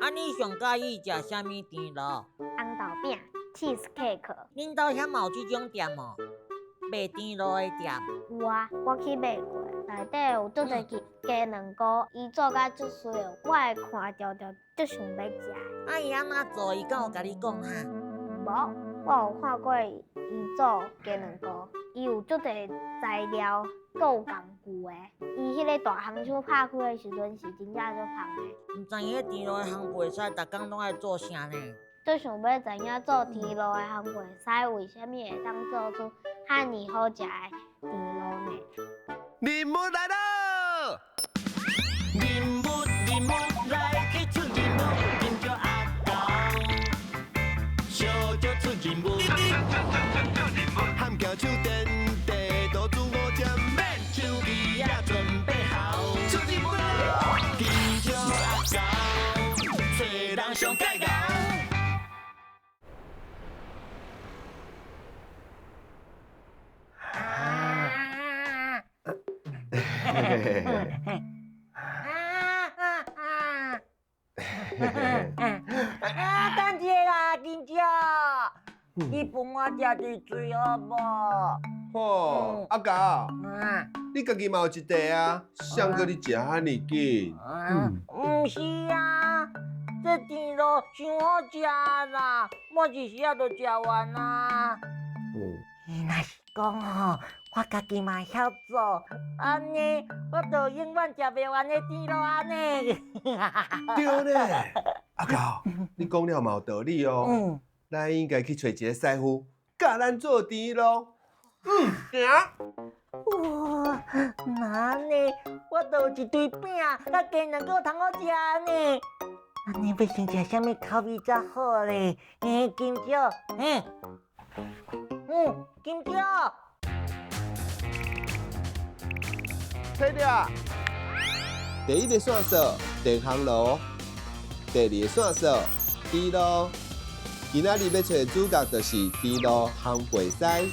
啊，你上佮意食啥物甜露？紅豆餅、cheese cake。恁兜遐嘛有這種店哦？賣甜露的店？有啊，我去買過，內底有足濟雞卵糕，伊做甲足媠的，我會看著就足想欲食。啊，伊按怎做？伊敢有共你講哈？無，我有看過伊做雞卵糕，伊有足濟材料，閣有工具的。伊彼个大烘箱拍開的時陣是真正足香的。毋知影彼甜露的烘焙師，逐工攏愛做啥呢？足想欲知影做甜露的烘焙師為啥物會當做出遐爾好食的甜露呢？任務來囉！任務任務來去出任務，金蕉阿狗，小招出任務，喊行手電地多煮五針，免手機也準備好，出任務囉！金蕉阿狗，揣人上蓋𠢕。啊，等一下啦，金蕉，你分我食一喙好無？吼，阿狗，你家己嘛有一塊啊，誰叫你食遐爾緊？毋是啊，這甜露傷好食啦，我一時仔就食完啊。若是講吼，我家己嘛會曉做，按呢我就永遠食袂完的甜露按呢。對咧，阿狗，你講了嘛有道理哦。咱應該去揣一个師傅教咱做甜露。嗯，行。哇，那按呢，我就有一堆餅佮雞卵糕通好食呢。按呢欲先食啥物口味才好咧？欸，金蕉，欸，金蕉。睇著，第一个線索電烘爐，第二个線索甜露。今仔日欲揣的主角就是甜露烘焙師。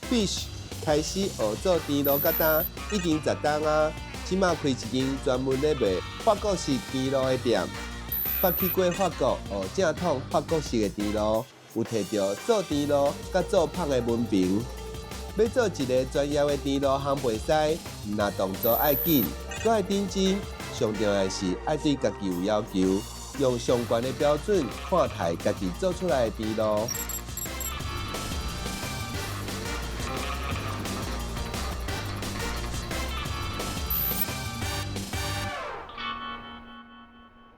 Fish 開始學做甜露到今已經10冬啊，這馬開一間專門咧賣法國式甜露的店。捌去過法國學正統法國式的甜露，有提著做甜露佮做麭的文憑。欲做一个專業的甜露烘焙師，毋但動作愛緊，閣愛認真，上重要的是愛對家己有要求，用上懸的標準看待家己做出來的甜露。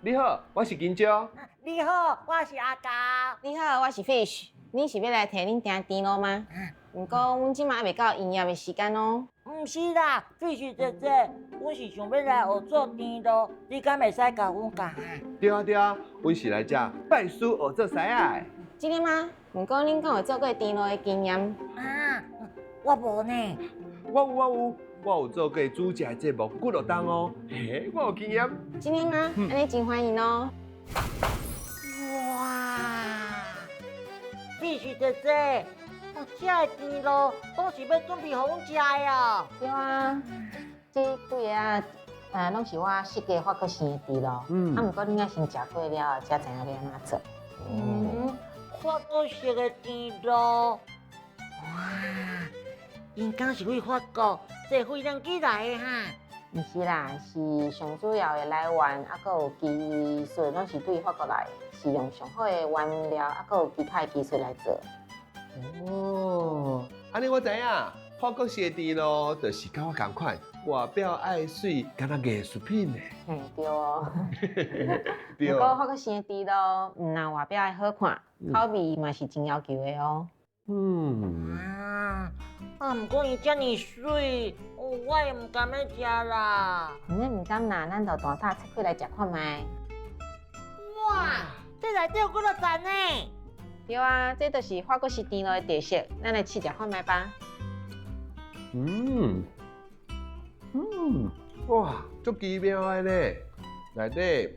你好，我是金蕉。你好，我是阿狗。你好，我是 Fish。你是欲來提恁訂甜露嗎？毋過阮這馬猶未到營業的時間哦。毋是啦，Fish 姐姐，阮是想欲來學做甜露，你敢會使教阮教？對啊對啊，阮是來遮拜師學做師仔的。真的嗎？毋過恁敢有做過甜露的經驗？啊，我無呢。我有我有，我有做過煮食的節目幾落冬哦，嘿，我有經驗。真的嗎？按呢真歡迎哦。哇，Fish 姐姐，哦，這个甜露攏是欲準備予阮食的哦。對啊，這幾个啊，攏是我設計法國式的甜露。啊，毋過恁愛先食過了後，才知影欲按怎做。法國式的甜露，哇，𪜶敢是對法國坐飛輪機來的哈？毋是啦，是上主要的來源，啊，閣有技術，攏是對法國來的，是用上好的原料，啊，閣有其他的技術來做。哦，按呢我知影，法國式的甜露就是佮我仝款，外表愛媠，敢若藝術品呢。嘿，對哦。對。毋過法國式的甜露，毋但外表愛好看，口味嘛是真要求的哦。啊，毋過伊遮爾媠，我會毋甘欲食啦。毋免毋甘啦，咱就大膽切開來食看覓。哇，這內底有幾落層呢？對啊，這就是法國式甜露的特色，咱來試食看覓吧。哇，足奇妙的呢，內底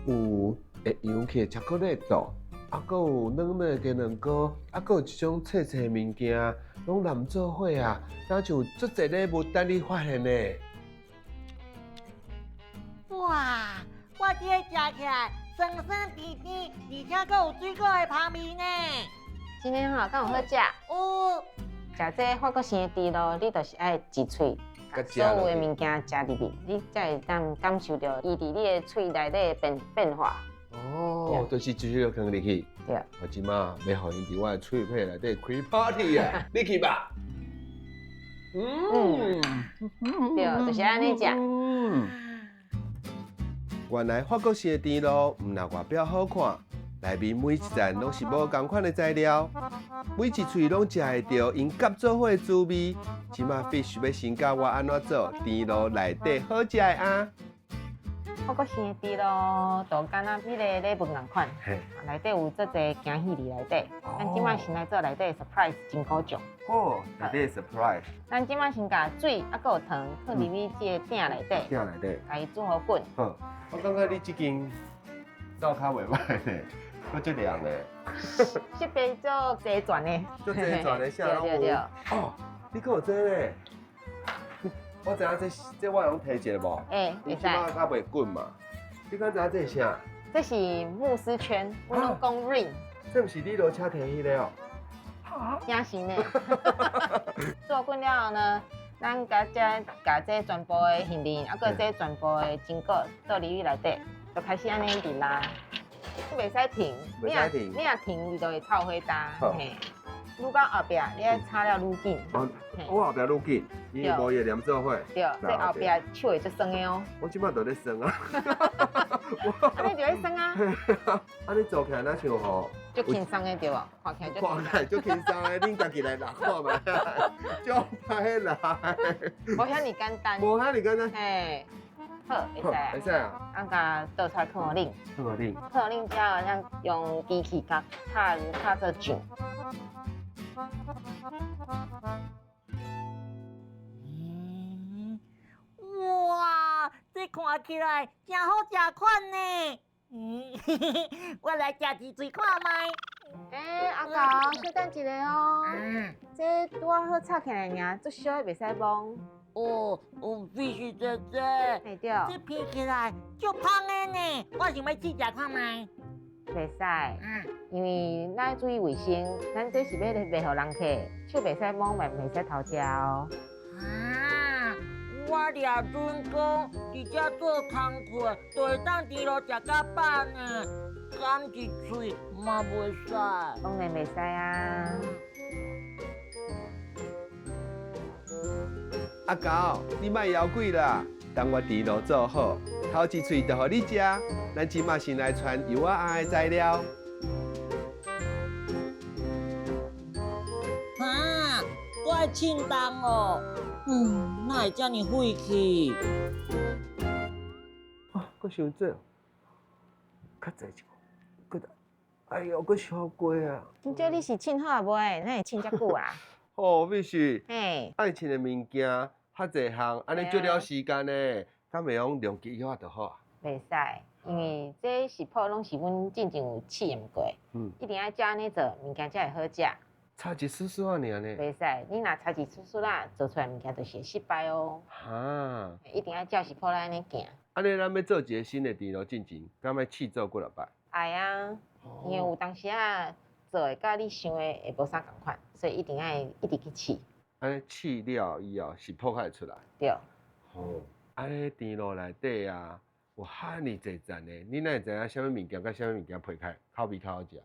有會溶去的巧克力豆，啊，閣有軟軟的雞卵糕，啊，閣有一種脆脆的物件，攏連做伙啊，敢像足濟禮物等你發現呢。哇，我這个食起來酸酸甜甜，而且閣有水果的香味呢。真的吼，敢有好食？有。食這法國生的甜露，你就是愛一喙，所有的物件食入去，你才會當感受著伊佇你的喙內底的變變化。哦，就是一喙就囥入去。對。我這馬欲予𪜶佇我的喙皮內底開 party 啊！你去吧。嗯，對，就是按呢食。嗯。原來法國式的甜露毋但外表好看，內面每一層攏是無仝款的材料，每一喙攏食會著𪜶夾做伙的滋味。這馬 Fish 欲先教我按怎做甜露內底好食的啊？法國生的甜露，就敢若彼个禮物仝款，內底有足濟驚喜佇內底。咱這馬先來做內底 surprise 真古醬。好，內底 surprise。咱這馬先共水啊，閣有糖放入去這個鼎內底，鼎內底，共伊煮予滾。好，我感覺你這間灶跤袂䆀呢，閣足亮的。設備足齊全的。足齊全的，啥攏有。哦，你閣有這咧？我知影這這我會用提一下無？會，會使。這馬較袂滾嘛？你敢知影這是啥？這是慕斯圈，阮攏講 ring。這毋是你落車提彼个哦？真是呢。煮滾了後呢，咱共這共這全部的杏仁，啊，閣這全部的堅果倒入去內底，就開始按呢一直拉。你袂使停，袂使停，你若停，伊就會臭火焦。嘿，愈到後壁，你愛炒了愈緊。我後壁愈緊，因為無伊會黏做伙。對，這後壁手會足酸的哦。我這擺就咧酸啊。按呢就咧酸啊。按呢做起來若像吼，足輕鬆的對無？看起來足看起來足輕鬆的，恁家己來拉看覓，足歹拉。無遐爾簡單。無遐爾簡單。嘿，好，會使啊。會使啊。咱共倒出來放予冷。放予冷。放予冷之後，咱用機器共炒炒做醬。嗯，哇，這看起來誠好食款呢。嗯，我來食一喙看覓。欸，阿猴，小等一下哦。嗯。這拄仔好炒起來爾，足燒的，袂使摸。哦，哦，必須姐姐。嘿對。這闻起來足芳的呢，我想欲試食看覓。袂使，因為咱愛注意衛生，咱這是欲賣予人客，手袂使摸，嘛袂使偷食哦。啊！我掠準講，佇遮做工課，就會當甜露食甲飽呢，敢一喙嘛袂使。當然袂使啊！阿猴，你莫枵鬼啦，等我甜露做好，頭一喙就予你食。咱這馬先來傳油仔餡的材料。啊，閣愛稱重哦，嗯，哪會遮爾費氣？啊，閣傷濟，較濟一個，閣，哎喲，閣燒過啊！今朝你是稱好啊未？哪會稱遮久啊？哦，必須。嘿。愛稱的物件較濟項，按呢足了時間呢，敢袂用量機器就好啊？袂使，因為這食譜攏是阮進前有試驗過，一定愛照按呢做，物件才會好食。差一絲絲仔爾呢？袂使，你若差一絲絲仔，做出來物件就是會失敗哦。哈！一定愛照食譜來按呢行。按呢，咱欲做一个新的甜露進前，敢欲試做幾若擺？愛啊，因為有當時仔做的佮你想的會無啥仝款，所以一定愛一直去試。按呢試了以後，食譜較會出來。對。哦，按呢甜露內底啊，有遐爾濟層的，你哪會知影啥物物件佮啥物物件配起來口味較好食？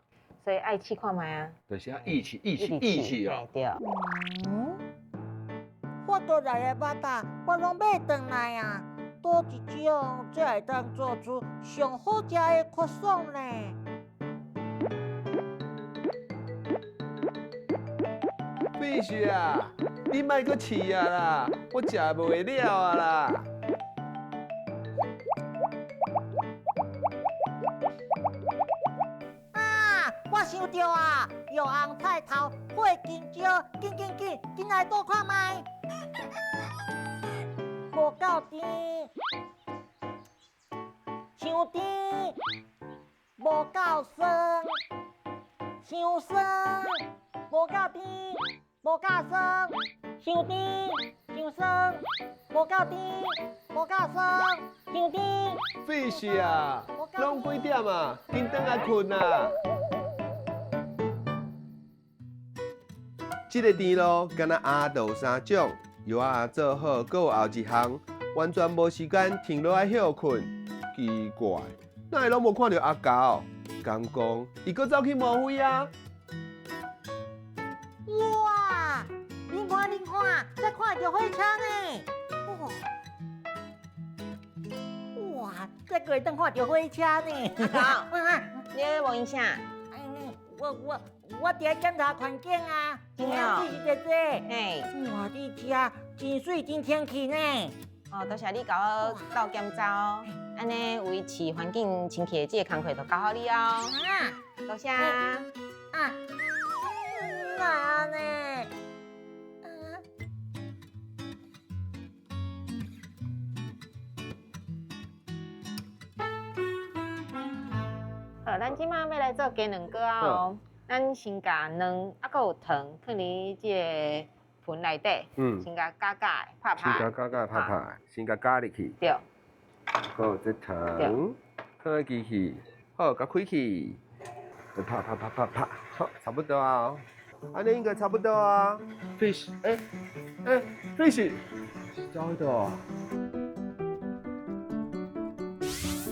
所以愛試看覓啊。就是愛一起一起一起哦。對。嗯，法國來的肉粽，我攏買轉來啊。佗一種才會當做出上好食的可頌呢？必須啊！你莫閣試啊啦，我食袂了啊啦！啊！我想著啊，用紅菜頭、火金椒，緊緊緊，緊來倒看覓。無夠甜，傷甜，無夠酸，傷酸，無夠甜，無夠酸，傷甜，傷酸。無夠甜，無夠酸，傷甜。 Fish 啊，攏幾點啊？緊轉來睏啊！這个甜露敢若阿豆三種，藥仔做好，閣有後一項，完全無時間停落來歇睏。奇怪，哪會攏無看著阿猴？敢講伊閣走去摸灰啊？哇！恁看恁看，這看著火車呢！哇！哇！這閣會當看著火車呢！阿猴，你咧摸啥？我佇咧檢查環境啊。真的哦。是姐姐。嘿。哇！你遮真媠真清氣呢。哦，多謝你共我鬥檢查哦，按呢維持環境清氣的這个工課就交予你哦。啊。多謝。啊。哪按呢？好，咱這馬欲來做雞卵糕啊哦。咱先共卵，啊，閣有糖，囥佇這个盆內底，先共攪攪，拍拍。先共攪攪拍拍，先共加入去。對。閣有這糖，放佇機器，好，共開去，拍拍拍拍拍，好，差不多啊。按呢應該差不多啊。Fish，欸欸，Fish，走去佗？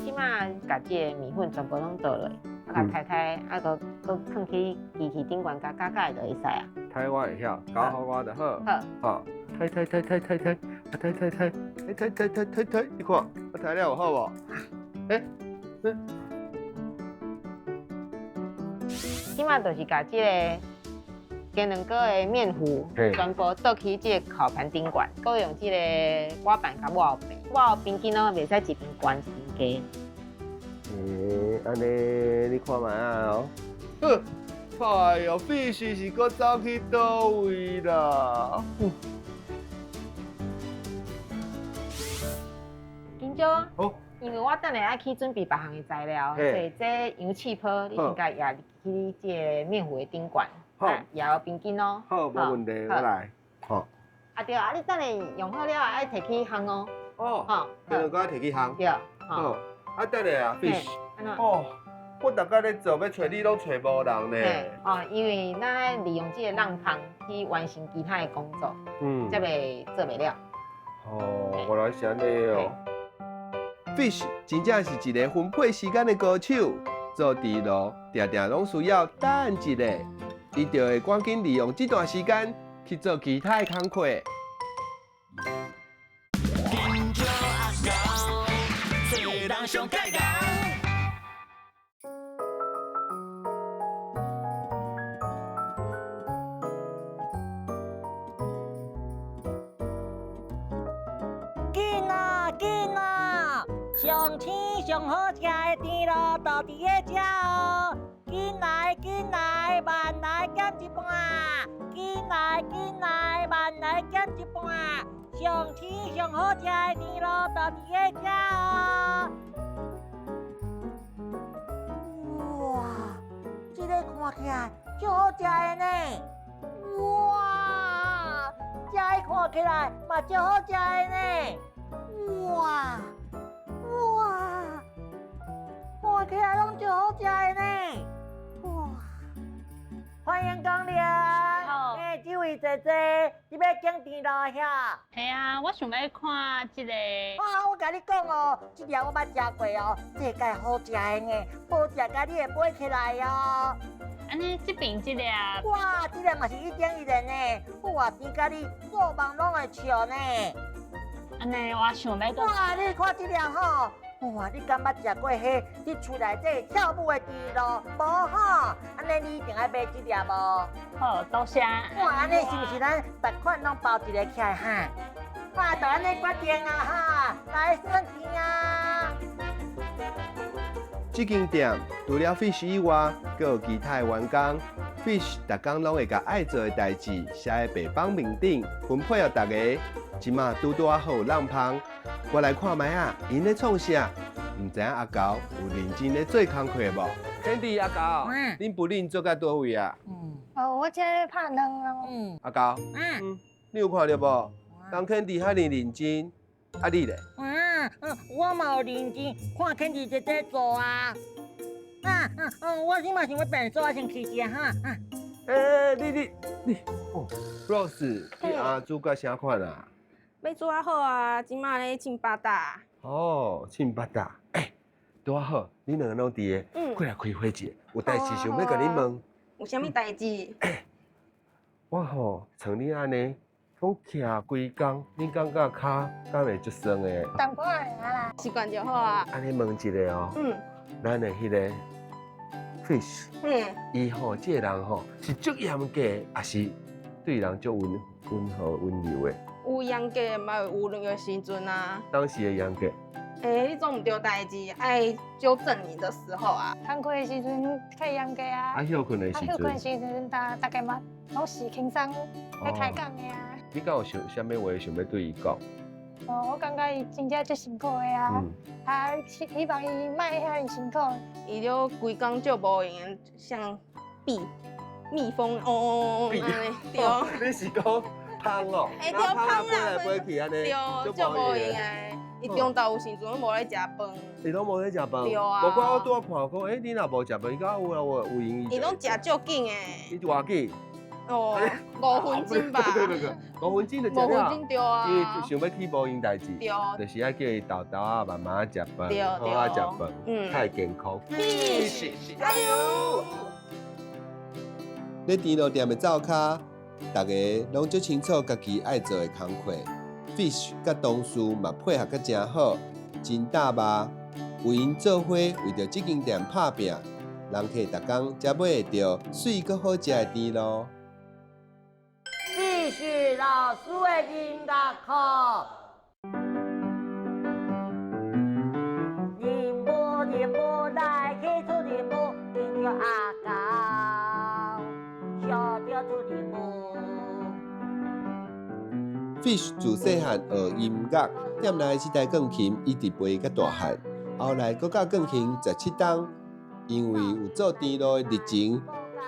這馬共這个麵粉全部攏倒落，啊，共刣刣，啊，閣閣囥去機器頂懸，共攪攪就會使啊。刣我會曉，交予我就好。好。好，刣刣刣刣刣刣，啊刣刣刣，刣刣刣刣刣，你看，我刣了有好無？欸，欸。這馬就是共這个雞卵糕的麵糊全部倒去這个烤盤頂懸，閣用這个刮板共抹平，抹平均攏袂使一邊懸一邊低。欸，按呢你看覓仔哦。呵，哎喲，Fish 是閣走去佗位啦？緊張。好。因為我等下愛去準備別項的材料，所以這氧氣泡你先共壓入去這个麵糊的頂懸，壓平均哦。好，無問題，我來。好。啊對啊，你等下用好了，愛提去烘哦。哦。好。雞卵糕愛提去烘。對。好。啊，等下啊，Fish。哦，我逐工咧做，欲揣你攏揣無人呢。哦，因為咱愛利用這个浪芳去完成其他的工作，才袂做袂了。哦，原來是按呢哦。Fish 真正是一个分配時間的高手，做甜露定定攏需要等一下，伊就會趕緊利用這段時間去做其他的工課。緊張阿猴，做人上蓋𠢕。緊啊緊啊！上青上好食的甜露就佇咧遮哦！緊來緊來，慢來減一半！緊來緊來，慢來減一半！上青上好食的甜露就佇咧遮哦！哇，這个看起來足好食的呢！哇，這个看起來嘛足好食的呢！哇！哇，看起來攏足好食的呢！哇，歡迎光臨。好。欸，這位姐姐，你欲揀甜露遐？嘿啊，我想欲看這个。啊，我共你講哦，這粒我捌食過哦，這个好食的呢，無食甲你會飛起來哦。按呢，這邊這粒。哇，這粒嘛是一點一的呢，哇，甜甲你做夢攏會笑呢。按呢，我想欲閣。哇，你看這粒吼，哇，你敢捌食過彼佇厝內底跳舞的甜露？無吼，按呢你一定愛買這粒無？好，多謝。哇，按呢是毋是咱逐款攏包一个起來哈？哇，就按呢決定啊哈，來算錢啊！這間店除了 Fish 以外，閣有其他的員工。Fish 逐工攏會共愛做的代誌寫佇白板面頂，分配予逐个。這馬拄拄仔好有浪芳，我來看覓仔，𪜶咧創啥？毋知影阿猴有認真咧做工課無？Candy 阿猴，恁不恁做甲佗位啊？哦，我這咧拍卵咯。阿猴，你有看著無？人肯迪遐爾認真，啊你咧？啊，我嘛有認真看肯迪姐姐做啊。啊啊嗯，我這馬想欲便所，先去一下哈。啊。欸，你你你，哦，Rose，你阿煮甲啥款啊？欲煮啊好啊，這馬咧凊腹肚。哦，凊腹肚，欸，拄仔好，恁兩个攏佇个，過來開會一下，有代誌想欲共你問。有啥物代誌？我吼像你按呢，講徛規工，你感覺跤敢會足酸的？淡薄仔會啦。習慣就好啊。按呢問一下哦，咱的彼个 Fish，伊吼這个人吼是足嚴格，抑是對人足溫溫和溫柔的？有嚴格嘛有溫柔的時陣啊。當時會嚴格？欸，你做毋對代誌，愛糾正你的時候啊。工課的時陣較嚴格啊。啊，歇睏的時陣。歇睏的時陣，大大家嘛攏是輕鬆咧開講的啊。你敢有想啥物話想欲對伊講？哦，我感覺伊真正足辛苦的啊，啊，希希望伊莫遐爾辛苦。伊就規工就無閒，像蜜蜜蜂嗡嗡嗡按呢，對。你是講蜂哦？欸，對，蜂啦，飛來飛去按呢，對，就無閒的。伊中晝有時陣攏無咧食飯。伊攏無咧食飯。對啊。無怪我拄仔看講，欸，你若無食飯，伊講有啊，有有閒。伊攏食足緊的。伊偌緊？哦，5分鐘吧。對對對，5分鐘就食了。5分鐘對啊。伊想欲去無閒代誌。對。就是愛叫伊沓沓仔慢慢食飯，好好食飯，較會健康。是是。加油！咧甜露店的灶跤，逐个攏足清楚家己愛做的工課。Fish 佮同事嘛配合甲誠好，真搭吧。有𪜶做伙為著這間店拍拚，人客逐工才買會著媠閣好食的甜露。 Fish 老師的音樂課。任務任務來去出任務，跟著阿狗，笑著出任務。 Fish 自細漢學音樂，店內這台鋼琴一直陪伊到大漢，後來閣教鋼琴17冬。因為有做甜露的熱情，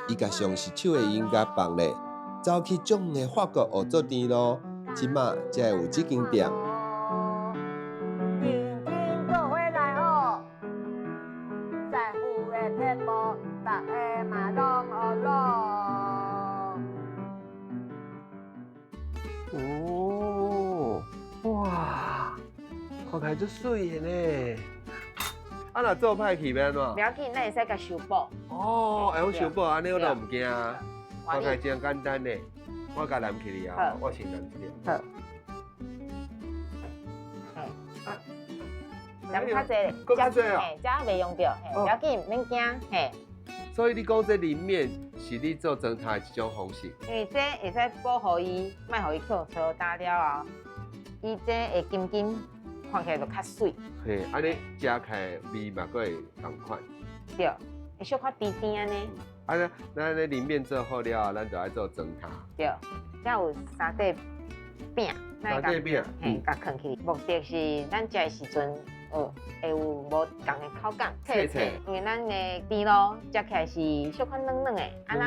伊共上一手的音樂放咧，走去足遠的法國學做甜露，這馬才會有這間店。認真做伙來學，師傅的撇步，逐个嘛攏學囉。哦，哇，看起來足媠的呢。啊，若做歹去欲按怎？袂要緊，咱會使共修補。哦，會用修補，按呢我就毋驚。看起來真簡單呢。我共淋起去啊，我先淋一下。好。淋較濟，閣較濟啊？嘿，遮袂用著，嘿，袂要緊，免驚，嘿。所以你講這淋麵是你做妝塔的一種方式。因為這會使保護伊，莫予伊去予蟬打了後，伊這會金金，看起來就較媠。嘿，按呢食起來味嘛，閣會仝款。對，會小可甜甜按呢。啊，咱咧淋麵做好了後，咱就愛做妝塔。對，遮有三塊餅，三塊餅，嘿，共囥起。目的是咱食的時陣，哦，會有無仝的口感，脆脆。因為咱的甜露食起來是小可軟軟的，啊，咱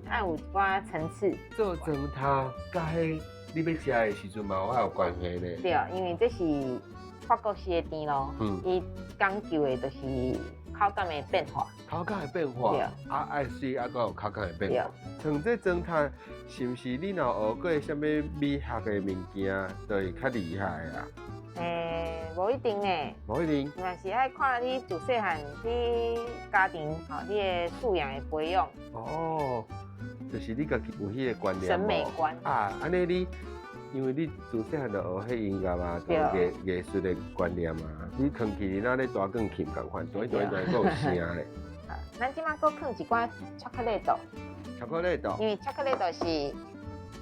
愛有一寡層次。做妝塔，佮彼你欲食的時陣嘛，有愛有關係呢。對，因為這是法國式的甜露，伊講究的就是口感的變化。口感的變化，啊，愛媠啊，閣有口感的變化。像這妝塔，是毋是你若學過啥物美學的物件，就會較厲害啊？欸，無一定呢。無一定。嘛是愛看你自細漢你家庭吼，你的素養的培養。哦，就是你家己有彼个觀念。審美觀。啊，按呢你，因為你自細漢就學彼音樂嘛，就藝藝術的觀念嘛，你囥起若咧彈鋼琴仝款，彈彈彈，閣有聲咧。咱這馬閣囥一寡巧克力豆。巧克力豆。因為巧克力豆是，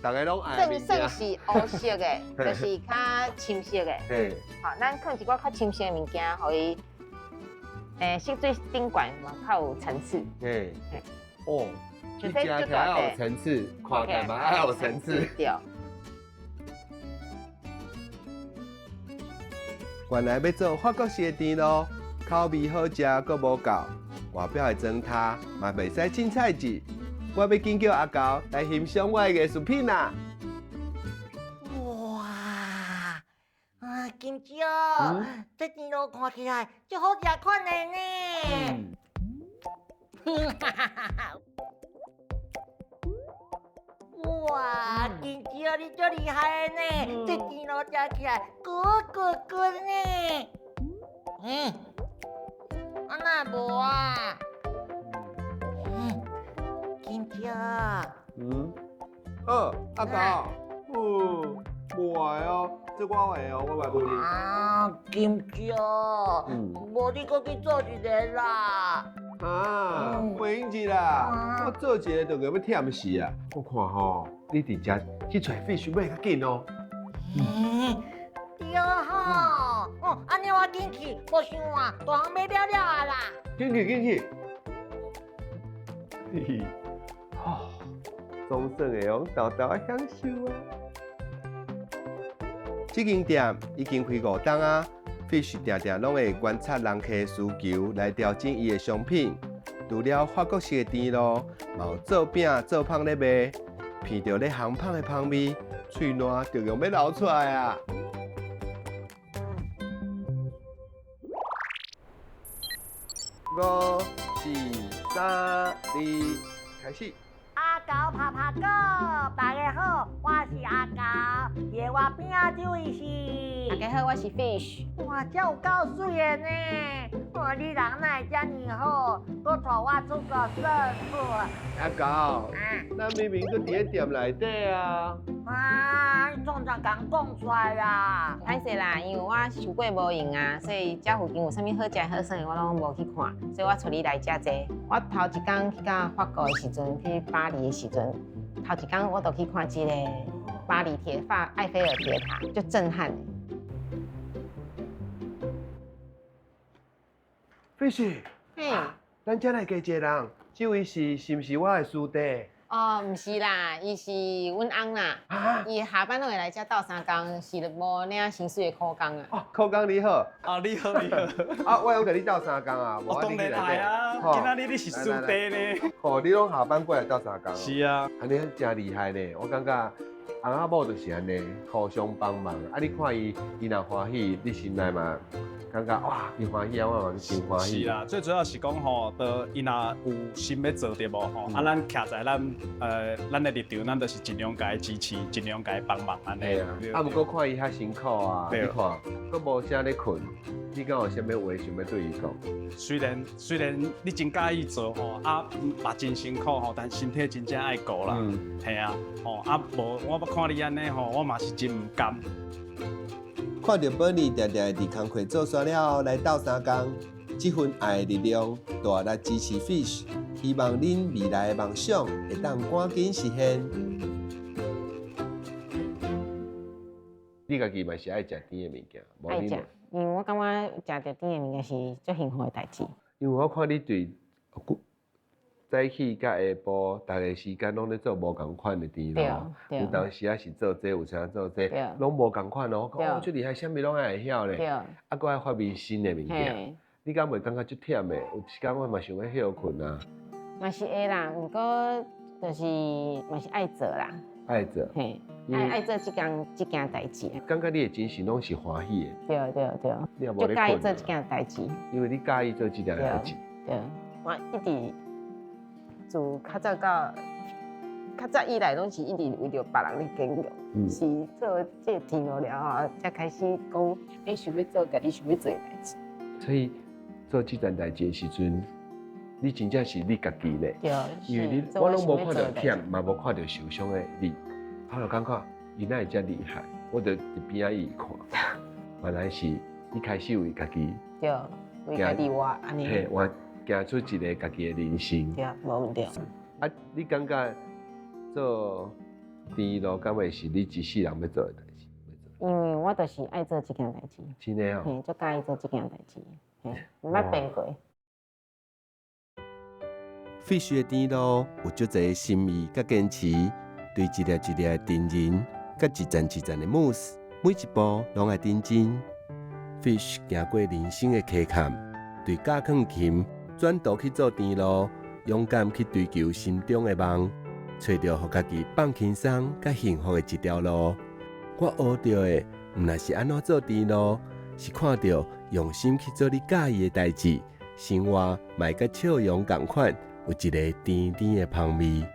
逐个攏愛的算算是烏色的，就是較深色的。嘿。好，咱囥一寡較深色的物件，予伊，欸，色水頂懸嘛較有層次。嘿。哦。你食起來有層次，看起來嘛愛有層次。對。原來欲做法國式的甜露，口味好食閣無夠，外表的妝塔嘛袂使凊彩子。我欲緊叫阿猴來欣賞我的藝術品啦！哇！金蕉，這甜露看起來足好食款的呢。哇，金蕉你足厲害的呢，這甜露食起來咕咕咕呢。嗯，啊哪無啊？嗯，金蕉。嗯，好，阿狗，哦，無愛哦，這我的哦，我來問你。啊，金蕉，無你閣去做一個啦。啊，袂用得啦，我做一個就欲忝死啊！我看吼，你佇遮去揣 fish 買較緊哦。嗯，對吼，哦，按呢我緊去，無想啊，大項買了了啊啦。緊去緊去。嘿嘿，哦，總算會用沓沓仔享受啊！這間店已經開五冬啊，Fish 定定攏會觀察人客的需求來調整伊的商品。除了法國式的甜露，嘛有做餅做麭咧賣，聞著咧烘麭的香味，喙瀾就用欲流出來啊！五、四、三、二，開始。阿狗拍拍果，大家好，我是阿狗，佇我邊仔這位是。大家好，我是 Fish。哇，這有夠媠的呢！哇，你人哪會遮爾好，閣帶我出國散步。阿狗，咱明明閣佇咧店內底啊。啊，你創啥共講出來啦？歹勢啦，因為我傷過無閒啊，所以遮附近有啥物好食好耍的，我攏無去看，所以我帶你來遮坐。我頭一工去到法國的時陣，去巴黎的時陣，頭一工我就去看這個巴黎鐵法埃菲爾鐵塔，足震撼的。 Fish，嘿，咱遮來加一個人，這位是是毋是我的師弟？哦，毋是啦，伊是阮翁啦。伊下班攏會來遮鬥相共，是無領薪水的苦工啊。哦，苦工你好。啊，你好，你好。啊，我有共你鬥相共啊。我當然來啊，今仔日你是師弟呢。哦，你攏下班過來鬥相共。是啊。按呢誠厲害呢，我感覺翁仔某就是按呢，互相幫忙。啊，你看伊，伊若歡喜，你心內嘛感覺哇，伊歡喜啊，我嘛真歡喜。是啦，最主要是講吼，就伊若有心欲做著無吼，啊，咱徛在咱的立場，咱就是盡量共伊支持，盡量共伊幫忙按呢。啊，毋過看伊遐辛苦啊，你看，閣無啥咧睏，你敢有啥物話想欲對伊講？雖然你真佮意做吼，啊嘛真辛苦吼，但身體真正愛顧啦，嘿啊，吼啊無我看你按呢吼，我嘛是真毋甘。看著 Bernie 定定會佇工課做煞了後來鬥相共，這份愛的力量大力支持 Fish，希望恁未來的夢想會當趕緊實現。你家己嘛是愛食甜的物件，愛食，因為我感覺食著甜的物件是足幸福的代誌。因為我看你對早起佮下晡，逐个時間攏咧做無仝款的甜露，有當時仔是做這個，有時做這個，攏無仝款哦。我講哦，足厲害，啥物攏愛會曉咧，啊，閣愛發明新的物件。你敢袂感覺足忝的？有時間我嘛想欲歇睏啊。嘛是會啦，毋過就是嘛是愛做啦。愛做。嘿，愛做這工這件代誌。感覺你的精神攏是歡喜的。對對對。你也無咧足佮意做這件代誌。因為你佮意做這件代誌。對，我一直。自較早到較早以來，攏是一直為著別人咧耕耘，是做這個甜露了後，才開始講，欸，想欲做家己想欲做的代誌。所以做這件代誌的時陣，你真正是你家己咧。對，因為你我攏無看著忝，嘛無看著受傷的你，我就感覺伊哪會遮厲害？我就佇邊仔一直看，原來是你開始為家己，對，為家己活按呢。嘿，活。行出一个家己的人生。對，無毋對。啊，你感覺做甜露，敢會是你一世人欲做的代誌？因為我就是愛做這件代誌。真的哦。嘿，足佮意做這件代誌，嘿，毋捌變過。 Fish 的甜露有足濟心意佮堅持，對一粒一粒的甜仁，佮一層一層的慕斯，每一步攏愛認真。Fish 行過人生的溪坎，對教鋼琴。轉途去做甜露，勇敢去追求心中的夢，揣著予家己放輕鬆佮幸福的一條路。我學著的毋但是按怎做甜露，是看著用心去做你佮意的代誌，生活嘛會佮笑容仝款，有一个甜甜的芳味。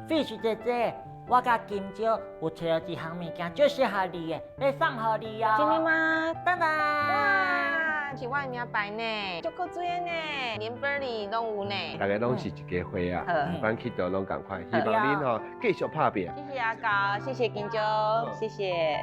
Fish 姐姐，我佮金蕉有揣著一項物件，足適合你的，欲送予你哦。真的嗎？當當。哇，是我的名牌呢，足古錐的呢，連 Burley 攏有呢。大家攏是一家伙啊，不管去佗攏仝款。希望恁吼繼續拍拚。謝謝阿高，謝謝金蕉，謝謝。